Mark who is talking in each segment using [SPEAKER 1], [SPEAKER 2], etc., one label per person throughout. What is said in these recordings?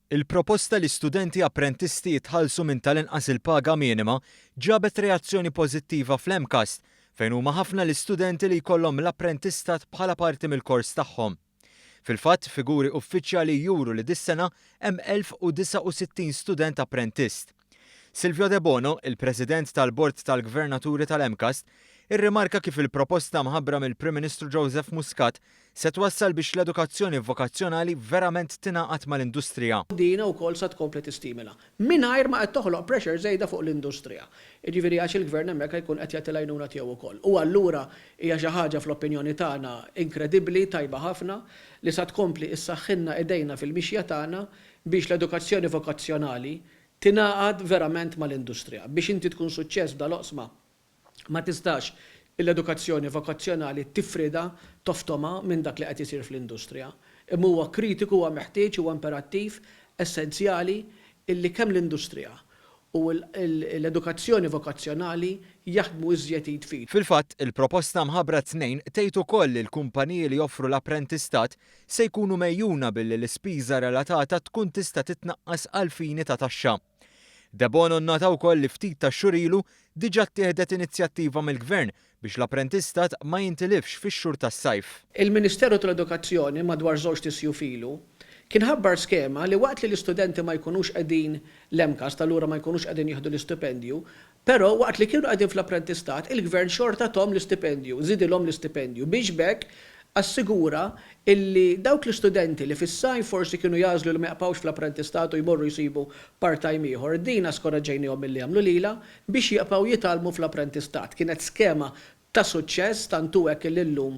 [SPEAKER 1] Il-proposta li studenti apprentisti jitħallsu minn tal-inqas il-paga minima ġabet reazzjoni pożittiva fl-MCAST, fejn huma ħafna l-istudenti li jkollhom l-apprentistat bħala parti mill-kors tagħhom. Fil-fatt, figuri uffiċjali juru li dis-sena hemm 1,069 student apprentist. Silvio Debono, il-President tal-Bord tal-Gvernaturi tal-MCAST, irrimarka kif il-proposta mħabbra mill-Prim Ministru Joseph Muscat se twassal biex l-edukazzjoni vokazzjonali verament tingħaqad mal-industrija.
[SPEAKER 2] Din ukoll sa tkompli tistimila, mingħajr ma qed toħloq pressure żejda fuq l-industrija. Jiġifieri għax il-Gvern hemmhekk ħa jkun qed jagħti l-għajnuna tiegħu wkoll. U allura hija xi ħaġa fl-opinjoni tagħna inkredibbli, tajba ħafna, li sa tkompli issaħħilna idejna fil-mixja tagħna biex l-edukazzjoni vokazzjonali tingħaqad verament mal-industrija. Biex inti tkun suċċess f'dal-oqsma ma tistax l-edukazzjoni vokazzjonali tifridha, toftomha minn dak li qed isir fl-industrija. Imma huwa kritiku, huwa meħtieġ, huwa imperattiv, essenzjali illi kemm l-industrija u l-edukazzjoni vokazzjonali jaħdmu iżjed id f'id.
[SPEAKER 1] Fil-fatt, il-proposta mħabbra t-Tnejn tgħid ukoll li l-kumpaniji li joffru l-apprentistat se jkunu megħjuna billi l-ispiża relatata tkun tista' titnaqqas għall-fini ta' taxxa. Debono nnota wkoll li ftit tax-xhur ilu diġà ttieħdet inizjattiva mill-Gvern biex l-apprentistat ma jintilifx fix-xhur tas-sajf.
[SPEAKER 2] Il-Ministeru tal-Edukazzjoni madwar żewġt isjuf ilu kien ħabbar skema li waqt li l-istudenti ma jkunux qegħdin l-MCAST allura ma jkunux qegħdin jieħdu l-istipendju, però waqt li kienu qegħdin fl-apprentistat il-Gvern xorta thom l-istipendju, żidilhom l-istipendju biex b'hekk assigura illi dawk l-istudenti li fis-sajf forsi kienu jagħżlu li ma jaqbgħux fl-apprentistat u jmorru jsibu part-time ieħor, dina skoraġġejnihom milli jagħmlu lilha biex jibqgħu jitgħallmu fl-apprentistat. Kienet skema ta' suċċess tant hu hekk illi llum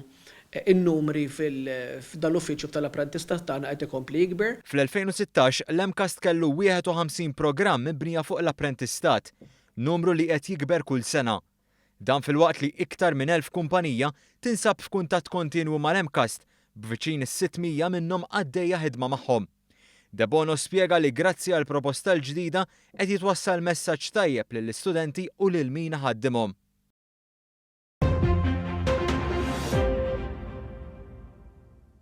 [SPEAKER 2] in-numri f'dan l-uffiċċju tal-apprentistat tagħna qed ikompli jikber.
[SPEAKER 1] Fl-2016, l-MCAST kellu 51 programm mibnija fuq l-apprentistat, numru li qed jikber kull sena. Dan filwaqt li iktar minn 1,000 kumpanija tinsab f'kuntatt kontinwu mal-MCAST, b'viċin is-600 minnhom għaddejja ħidma magħhom. Debono spjega li grazzi għall-proposta l-ġdida qed jitwassal messaġġ tajjeb lill-istudenti u lil min iħaddimhom.